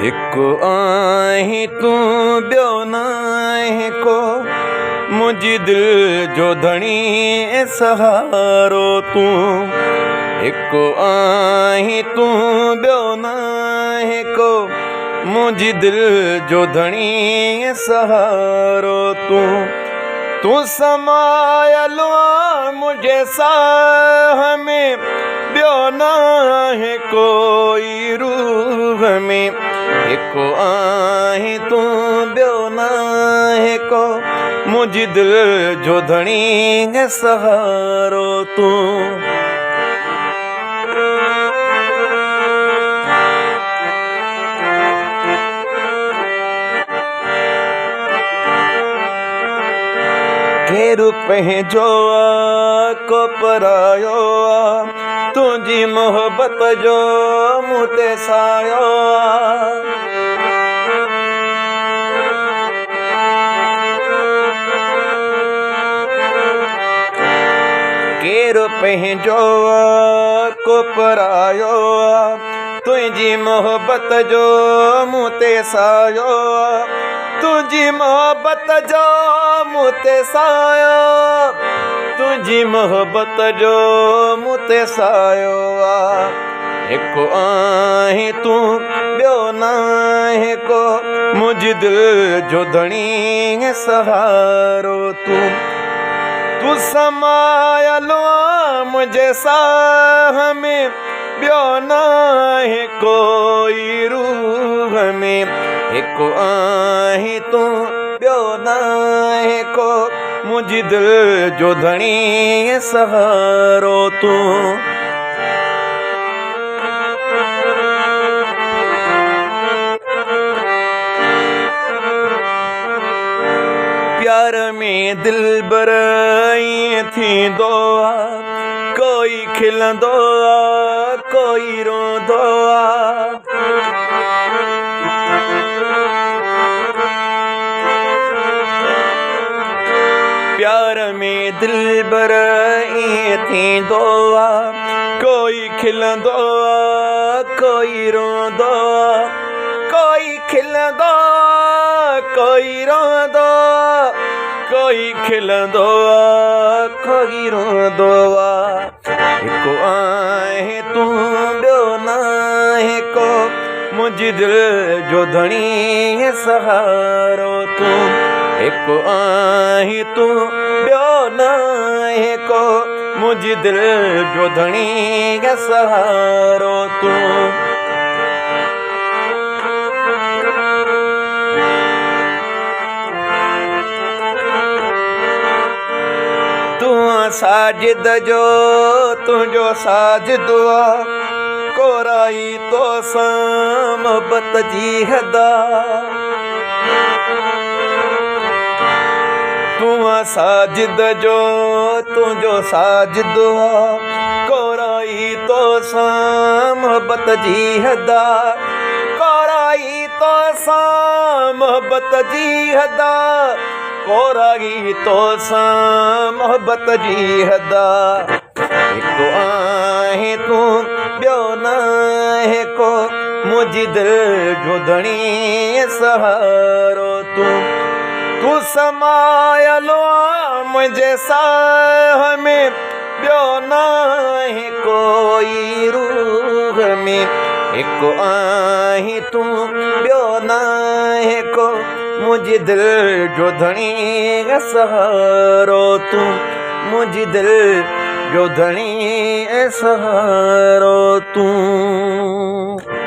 هڪ آهين تون ٻيو ناهي ڪو، منهنجي دل جو ڌڻي ۽ سهارو تون. هڪ آهين تون ٻيو ناهي ڪو، منهنجي دل جو ڌڻي ۽ سهارو تون. تون سمايل آن منهنجي ساهه ۾، ٻيو ناهي ڪوئي. روح ۾ هڪ آهين تون ٻيو ناهي ڪو، منهنجي دل جو ڌڻي ۽ سهارو تون. ڪير پنهنجو آ ڪو پرايو آ. تنهنجي محبت جو مون تي سايو آ. ڪير پنهنجو آ ڪو پرايو آ، تنهنجي محبت جو مون تي سايو آ. تنهنجي محبت جو مون تي سايو، تنهنجي محبت جو مون تي سايو آ. هڪ آهين تون ٻيو ناهي ڪو، منهنجي دل جو ڌڻي ۽ سهارو تون. تون سمايل آن منهنجي ساهه ۾، ٻيو ناهي ڪوئي روح ۾. هڪ آهين تون ٻيو ناهي ڪو، منهنجي دل جو ڌڻي ۽ سهارو تون. پيار ۾ دلبر ائين ٿيندو آ، ڪوئي کلندو آ ڪوئي روئندو آ. پيار ۾ دلبر ائين ٿيندو آ، ڪوئي کلندو آ ڪوئي روئندو آ. ڪوئي کلندو آ ڪوئي روئندو آ، ڪوئي کلندو آ ڪوئي روئندو آ. هڪ آهين تون ٻيو ناهي ڪو، منهنجي دل جو ڌڻي ۽ سهارو تون. هڪ آهين تون ٻيو ناهي ڪو، منهنجي دل جو ڌڻي ۽ سهارو تون. تون ساجد جو تنهنجو ساجد آ، ڪورائي توسان محبت جي حد آ. تون ساجد جو تنهنجو ساجد آ، ڪورائي توسان محبت جي حد آ. ڪورائي توسان محبت جي حد آ، ڪورائي توسان محبت جي حد آ. هڪ آهين تون ٻيو ناهي ڪو، منهنجي دل جو ڌڻي ۽ سهارو تون. تون سمايل آن منهنجي ساهه ۾، ٻيو ناهي ڪوئي روح ۾. هڪ آهين تون ٻيو ناهي ڪو، منهنجي دل جو ڌڻي ۽ سهارو تون. منهنجي دل جو ڌڻي ۽ سهارو تون.